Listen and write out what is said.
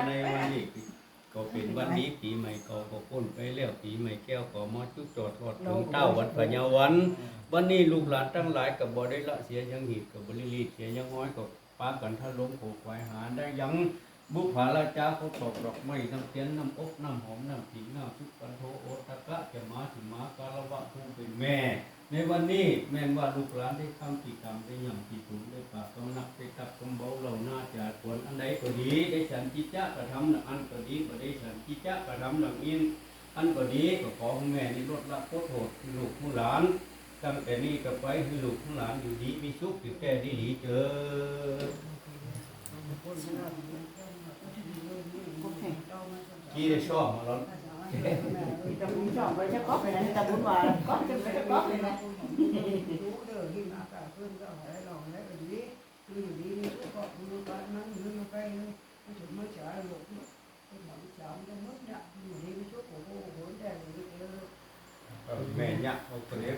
ໃນວັນນີ້ກໍເປັນວັນດີປີໃໝ່ເກົ່າກໍພົ້ນໄປແລ້ວ, ປີໃໝ່ແກ້ວກໍມາຈຸດຈອດຮອດເຖິງທ້າວວັນພະຍາວັນ. ວັນນີ້ລູກຫຼານທັງຫຼາຍກໍບໍ່ໄດ້ລະເສຍຍັງຮີດ, ກໍບໍ່ໄດ້ລີດເສຍຍັງງອຍ, ກໍ ປາກັນທະລົງໂຂກໄຂຫາໄດ້ຍັງ ບຸບຜາລາຈາ ເຂົາຕອກດອກໄມ້ ນ້ຳທຽນ ນ້ຳອົບ ນ້ຳຫອມ ນ້ຳຜິງ ນ້ຳສຸກ ກັນໂທ ໂອດຕະກະ ຈະມາສິມາ ກາລະວະຜູ້ເປັນແມ່. ໃນວັນນີ້ແມ່ນວ່າລູກຫຼານໄດ້ທຳທີ່ກຳ ໄດ້ຫຍັງທີ່ສູນ ໄດ້ປາກກຳໜັກ ໄດ້ຕັກກຳເບົາ ເຫຼົ່າໜ້າຈາກວນ ອັນໃດກໍດີ ໄດ້ສັນຈິຈະກະທຳດັ່ງອັນກໍດີ ບໍ່ໄດ້ສັນຈິຈະກະທຳດັ່ງອື່ນ ອັນກໍດີ ກໍຂໍໃຫ້ແມ່ນີ້ລົດລະໂທດໃຫ້ລູກໃຫ້ຫຼານ ຕັ້ງແຕ່ນີ້ຕໍ່ໄປ ໃຫ້ລູກໃຫ້ຫຼານຢູ່ດີມີສຸກ ຢູ່ແກ່ດີຫຼີເທີ້ນ. ໂອເຄ ທີ່ໄດ້ຊອບມາແລ້ວ ແຕ່ບຸນຊອບໄປຈະກອບໄປນັ້ນ ແຕ່ບຸນວ່າກອບຈົນໄປຈະກອບເລີຍນະ. ແມ່ຍະເຂົາກໍເລີຍ